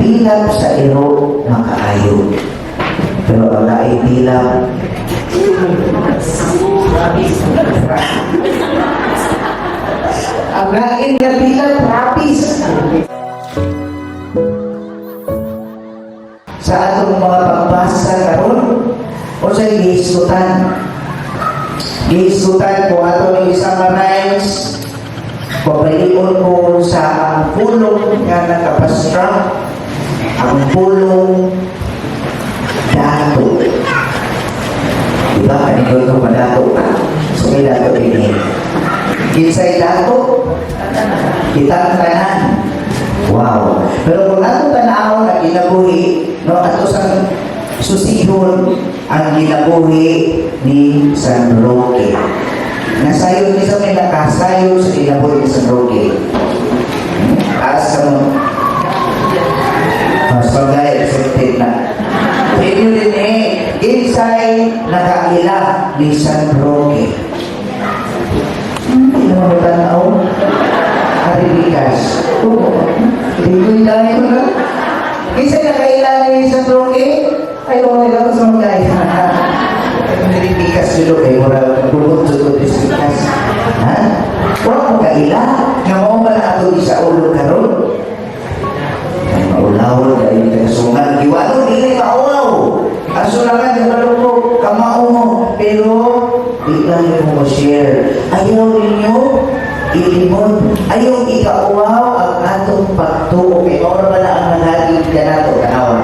Ang tilap sa iro makaayo. Pero ang laing tilap, ang lain nga tilap, rapis. Sa atong mga pagbasa karon, unsay gihisgutan? Gihisgutan ko ato ni summarize, pabalion ko sa ang pulong nga nakapastra, ang pulong dato. Diba? Kanino ito madato ka? So may dato din. Kinsay dato? Kitang tanan. Wow. Pero kung ato tanawon ang ginabuhi, no, ato sa susihon ang ginabuhi ni San Roque. Nasayon ni sa may nakasayon sa ginabuhi ni San Roque. Taas ka mo. Mas pagay, accepted na. Inyo din eh, insay nakaila ni San Roque. Hindi naman mo tanaw. Aribikas. Oo. Hindi ko tayo na. Kinsa nakaila ni San Roque? Ay, okay lang sa mga Nilipikas dito kay mura bukod sa pikas. Ha? Wa mo kaila nga mao man ato sa ulo karon. Ay maulawon dahil kita kasungan. Giwalo, dili maulaw. Aso lang nga, ko, kamao mo. Pero, di lang mo share. Ayaw ninyo, ilimon. Ayaw ikauwaw ang atong pagtuo. Kay mao ra na ang managig ka nato tanaw.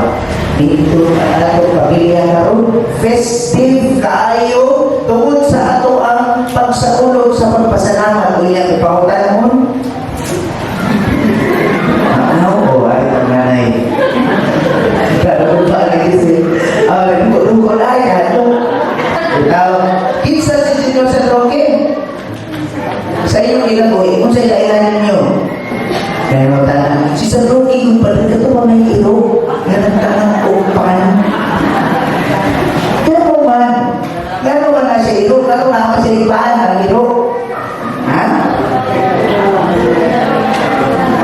Dito ang atong pamilya karon, festive kaayo tungod sa ato ang pagsaulog sa pagpasalamat. Unya ipangutan mo. Ano? O, ay, ang nanay. Pero pa lagi si, ah, duko na ay, ano? Ikaw, kinsa si Senyor San Roque? Sa inyong kinabuhi, kung sa ilailan ninyo. Kaya mo tanan, si San Roque, kung pala ito pa may iro, nga nagtanang upan. Gano man, gano man na siya iro, gano na siya ibaan ang iro. Ha?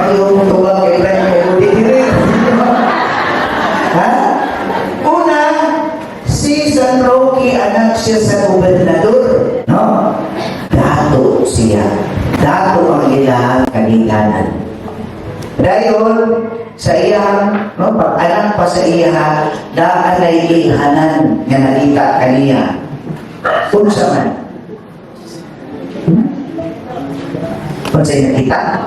Ayaw mo tubang kay Brian, kay Rudy Diri. Ha? Una, si San Roque, anak siya sa gobernador. No? Dato siya. Dato ang ilang kanikanan. Dayon, sa iyang, no, pag-anak pa sa iya, daan ay ilhanan nga nakita kaniya. Unsa man? Unsa nakita?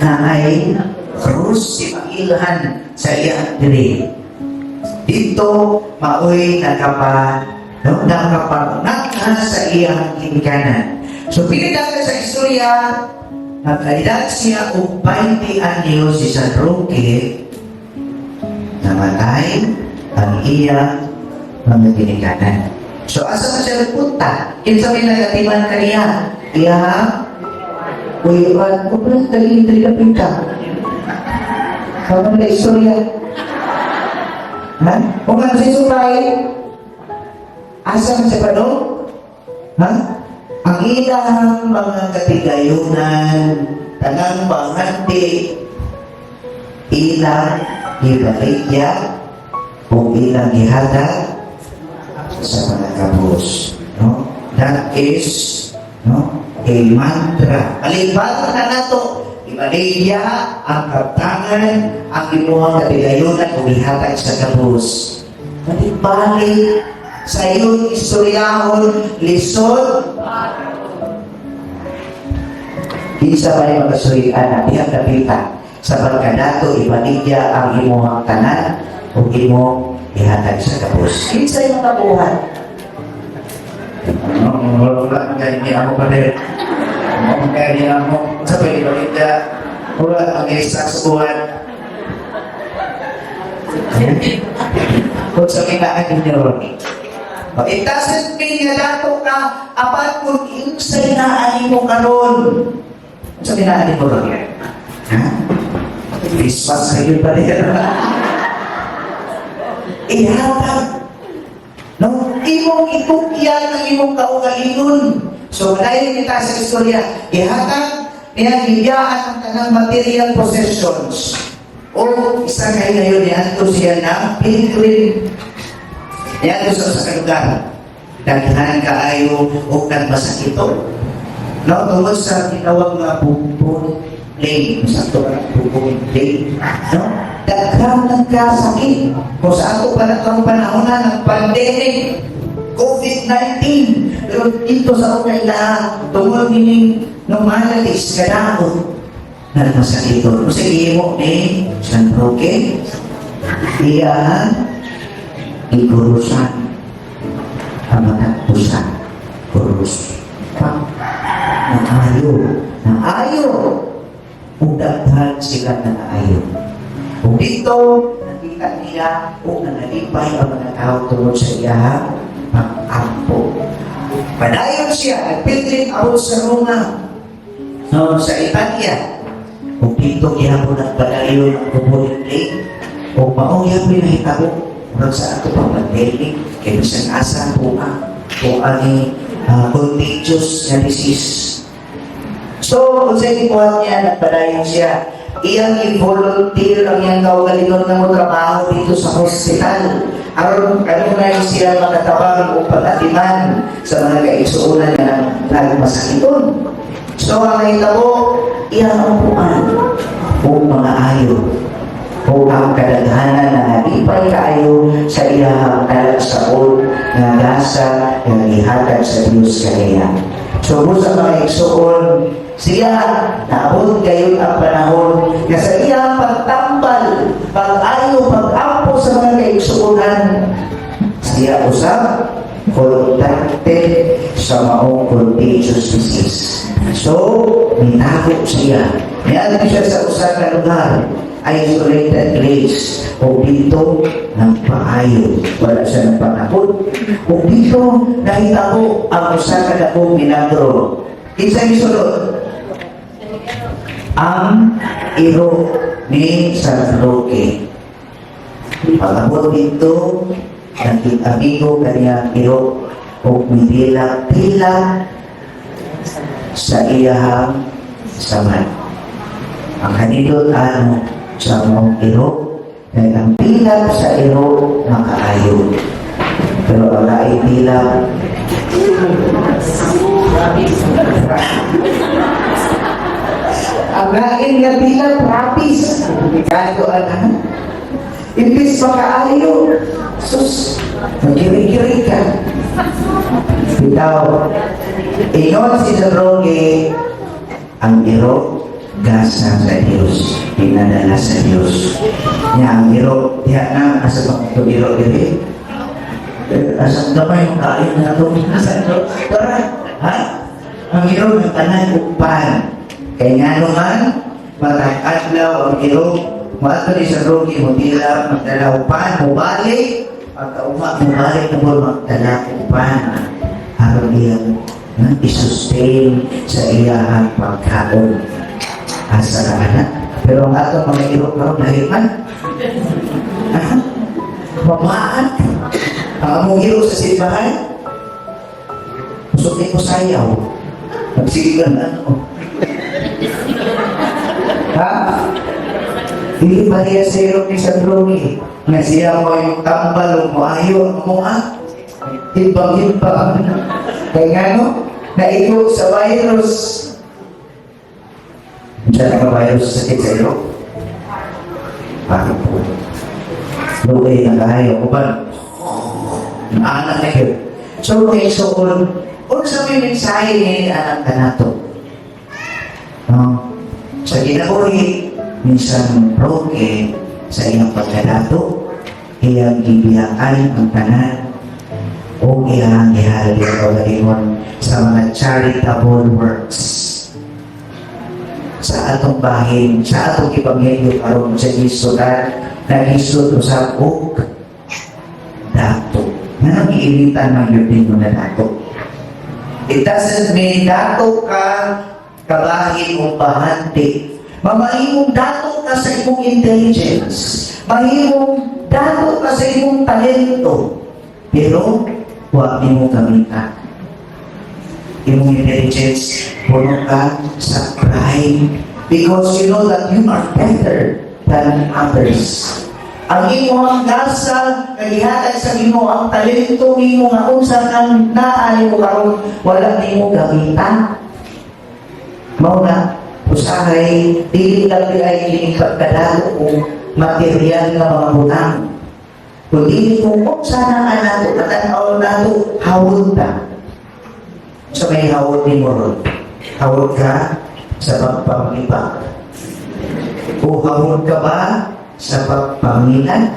Na ay krus si mailhan sa iyang diri. Dito, maoy nakapa, no, nakapangakha sa iyang ginikanan. So, pinidagan sa istorya, nagkaedad siya og 20 anyo si San Roque, namatay ang iyang mga ginikanan. So, asa man siya nagpunta? Kinsa may nagatiman kaniya? Iyang uyuan. O, pala, dali, dali na pinta. Kama na istorya. Ha? Kung ano si Supay, asa man siya padong? Ha? Ang ilang mga katigayunan, tanang panganti, ilang ibaligya, o ilang gihatag sa mga kabos. No? That is, no, a mantra. Maliban na nato, ibaligya ang kaptangan, ang imuhang katigayunan o gihatag sa kabos. Balik-balik sa iyong istoryahon, lisod, kinsa ba yung makasuhi ana dihang dapita sa pagkadato ibaligya ang imuhang tanan ug imong ihatag sa kabos. Kinsa yung makabuhat? Wala kay ni ako pa rin. Mo kay ni ako sa pwede ibaligya. Wala ang isa sa buwan. Kung sa kinaan ninyo ron. It doesn't mean nga dato ka apat kung insay na ani mo karon. Sa kinaan mo ron? Ha? Christmas kayo pa rin. Ihatag. No? Imong itukyan ang imong kaugalingon. So, dahil kita sa istorya, ihatag niya gibiyaan ang tanang material possessions. O isa kay ngayon niadto siya na pilgrim. Niadto sa usa ka lugar. Daghan kaayo og nagmasakito. No, tungod sa tinawag nga bubonic plague, sakto ba, bubonic plague, no? Daghan nagkasakit. Kung sa ato pa na karong panahon na ng pandemic, COVID-19, pero dito sa una ila, tungod nining normalis kadaot, nagmasakito. Kung sa imo ni San Roque, iya igurusan ang matagpusan kurus pa naayo, naayo ug daghan sila na naayo. Ug dito nakita niya ug nanalipay ang mga tao tungod sa iyang pag-ampo. Padayon siya nagpilgrim abot sa Roma, no, sa Italia. Ug dito gihapon nagpadayon ang bubonic plague ug mao gyapon nahitabo murag sa ato pang pandemic, kay bisan asa po ang contagious na disease. So, kung sa gibuhat niya, nagpadayon siya. Iyang i-volunteer ang iyang kaugalingon nga mo trabaho dito sa hospital. Aron kanunay siya makatabang o pag-atiman sa mga kaigsuonan nga nagmasakiton. So, ang nahitabo, iyang ampuan o mga ayo o ang kadaghanan na nalipay kaayo sa iyang talagsaon nga gasa nga gihatag sa Dios kaniya. So, kung sa mga igsuon, siya, naabot kayo ang panahon nga sa iyang pagtambal, pag-ayo, pag-ampo sa mga kaigsuonan, siya usab contracted sa maong contagious disease. So, nitago siya. Niadto siya sa usa ka lugar, isolated place. O dito, nagpaayo. Wala siya nagpanakot. O dito, nahitabo ang usa ka dakong milagro. Kinsa gisulod? Ang iro ni San Roque. Pag-abot dito, naging-amigo kaniya iro o midilak-dilak sa iyahang samad. Ang kanindot ano sa mong iro, kay ang pilak sa iro makaayo. Pero ang laing pilak, ang lain nga pilak, rapis. Kado ana. Imbis makaayo, sus, magkiri-kiri ka. Bitaw, ingon si San Roque, ang iro, gasa sa Diyos, pinadala sa Diyos. Nya ang iro, diha na, asa ba ito iro diri? Eh, asa gamay yung kain na ito? Asa ito? Tara, ha? Ang iro ng tanan upan. Kay nga naman, matag adlaw ang iro, moadto ni San Roque, mudila, magdala upan, mubalik, pagkauma, mubalik na po, magdala upan. Aron iyang nga, i-sustain sa iyang pagkaon. Asa ka anak? Pero ang atong mga iro karon lahi man. Ha? Mamaan. Ang among iro sa simbahan, busog ko sayaw. Magsige ka na ano. Ha? Dili pa niya sa iro ni San Roque nga siya mo yung tambal o moayo ang mua. Hibang-hibang. Kaya nga no, naigo sa virus. Diyan ang virus sa sakit sa iro. Bakit po? Luwi na kayo. Uban, anak na yun. So, okay, so kung unsa may mensahe ni anak ka nato? No? Sa kinabuhi, minsan Roque sa iyang pagkadato, iyang gibiyakan ang tanan o iyang gihalin o galingon sa mga charitable works sa atong bahin, sa atong ebanghelyo karon sa gisudan, nagisud usab og dato. Nga giilitan man yun din na dato. It doesn't mean dato ka kabahin o bahante. Mamahimong dato ka sa imong intelligence. Mahimong dato ka sa imong talento. Pero, wa nimo gamita. Imong intelligence, puno ka sa pride. Because you know that you are better than than others. Ang imong gasa nga gihatag sa Ginoo, ang talento nimo nga unsa kang naa nimo karon, wala nimo gamita. Mao na usahay dili lang di ay kining pagkadako o material nga mga butang. Kundi kung unsa na ka nato, matanaw nato, hawod ta. Sa may hawod ni mo ron? Hawod ka sa pagpanglipak? O hawod ka ba sa pagpangilan?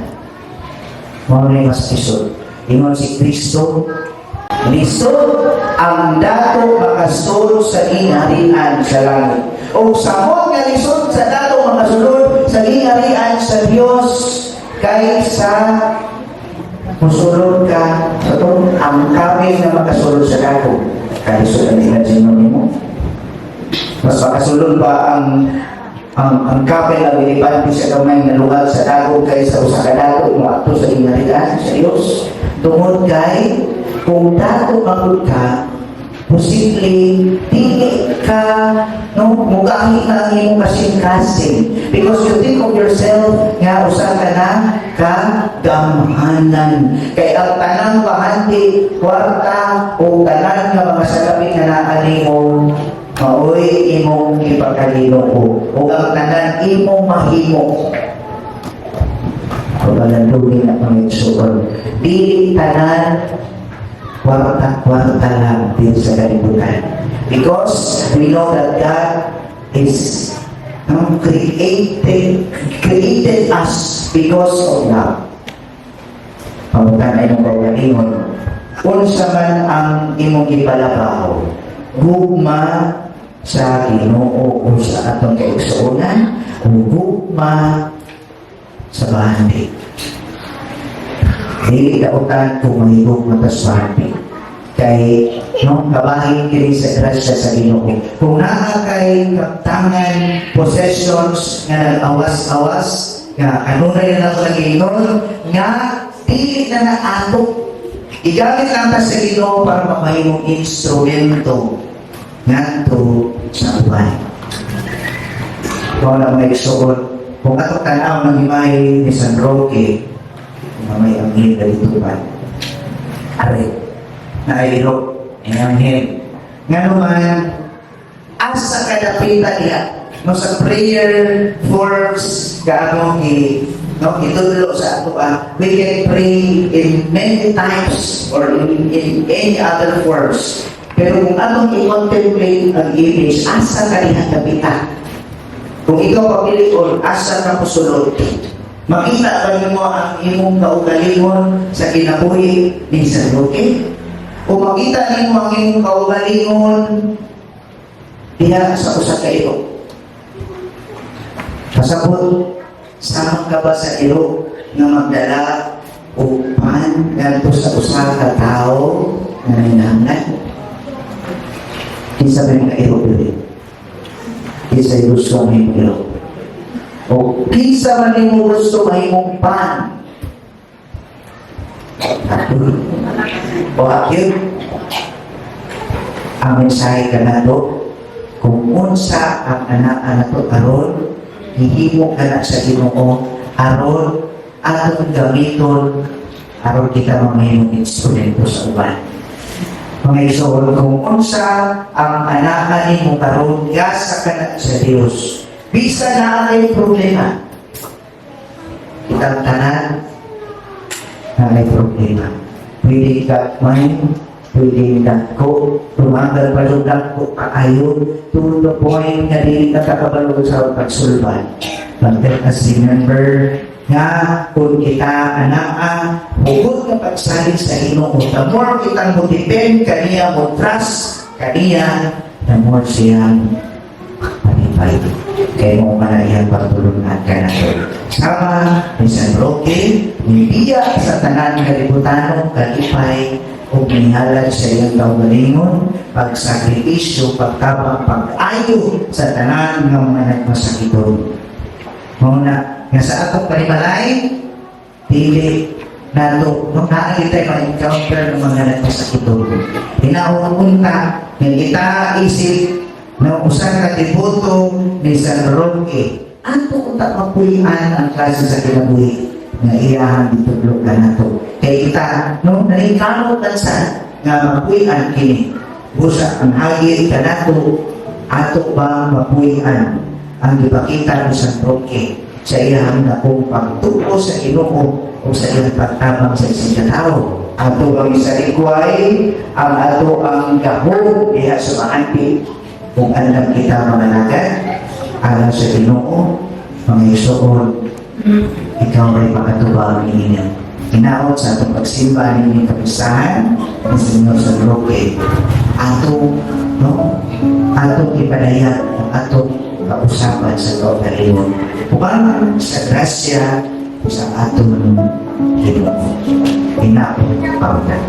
Mao na mas lisod. Ingon si Kristo, lisod ang dato makasulod sa gingharian sa langit. O samot nga lisod sa dato makasulod sa gingharian sa Dios kaysa musulod ka sa to ang camel na makasulod sa dako. Kalisod ang imagine mo. Mas makasulod pa ang camel ang elepante sa gamay nga lugar sa dako kaysa usa ka dato moadto sa gingharian sa Dios. Tungod kay kung dato magud ka, posible dili ka, no, mugahi na ang imong kasing-kasing because you think of yourself nga usa ka na ka gamhanan, kay ang tanang bahandi, kwarta o tanan nga mga salamin nga naa nimo, maoy imong ipakaginoo o ang tanan imong mahimo. Pagbalandugin na, mga igsoon, dili tanan kwarta-kwarta lang din sa kalibutan. Because we know that God is created us because of love. Pangutan ay imong kaugalingon, unsa man ang imong gipalabaw, gugma sa Ginoo o sa atong kaigsuonan o gugma sa bahandi? Dili dautan kung mahigugma ta sa bahandi. Kay no, kabahin kini sa grasya sa Ginoo. Kung naa kay kaptangan, possessions nga nag-awas-awas, nga kanunay na lang nagiingon, nga dili na na ato. Igamit lang ta sa Ginoo para mamahimong instrumento ngadto sa uban. Mao na, mga igsoon, kung atong tan-aw ng himay ni San Roque, nga may anghel na dituban. Are, naay iro, ang anghel. Nga naman, asa kadapita niya, no, sa prayer forms gaano i no itudlo sa ato ah, we can pray in many types or in any other forms, pero kung atong i-contemplate ang image, asa ka diha dapita? Kung ikaw pamilion, asa ka musulod? Makita ba nimo ang imong kaugalingon sa kinabuhi ni San Roque? O makita nimo ang imong kaugalingon diha sa usa ka iro? Pasabot, sama ka ba sa iro nga magdala og pan ngadto sa usa ka tawo nga nanginahanglan? Kinsa ba yung mga iro diri? Kinsa gusto mahimong iro? O kinsa man nimo gusto mahimong pan? Atul. O akil. Ang mensahe kanato, kung unsa ang anak nato karon, hihimo ka na sa Ginoo aron atong gamiton aron kita mamahimong instrumento sa uban. Mga igsoon, kung unsa ang anakan nimo karon, gasa ka na sa Dios. Bisa na ang problema. Kitang tanan na may problema. Pwede ka may, pwede dagko, tumagal pa yung dagko kaayo, to the point nga dili ka kakabalo sa pagsulbad. But let us remember nga kung kita anaa hugot nga pagsalig sa Ginoo, the more kitang mo depend kaniya, mo trust kaniya, the more siyang palipay. Kay mao man na iyang pagtulungan kanato. Sama ni San Roque, nibiya sa tanan nga libutanon, kalipay, ug nihalad sa iyang kaugalingon, pagsakripisyo, pagtabang, pag-ayo sa tanan nga mga nagmasakiton. Mao na nga sa atong panimalay, dili nato no naa kitay ma-encounter ng mga nagmasakiton. Hinaot unta nga kita isip na usa ka deboto ni San Roque. Ato unta mapuy-an ang klase sa kinabuhi nga iyahang gitudlo kanato. Kay kita, no, naningkamot lang sa nga mapuy-an kini. Busa ang hagi kanato, ato ba mapuy-an ang gipakita ni San Roque sa iyahang dakong pagtuo sa Ginoo o sa iyang pagtabang sa isang katao? Ato bang isalikway ang ato ang gahom diha sa maanti kung andam kita mga alagad alang sa Ginoo? Mga igsoon, ikaw ay makatubang niini. Hinaot sa atong pagsimba niini kapistahan ni Senyor San Roque, ato, no, atong ipadayag ang atong kausaban sa kaugalingon upang sa grasya sa atong Ginoo. Hinaot pauntat.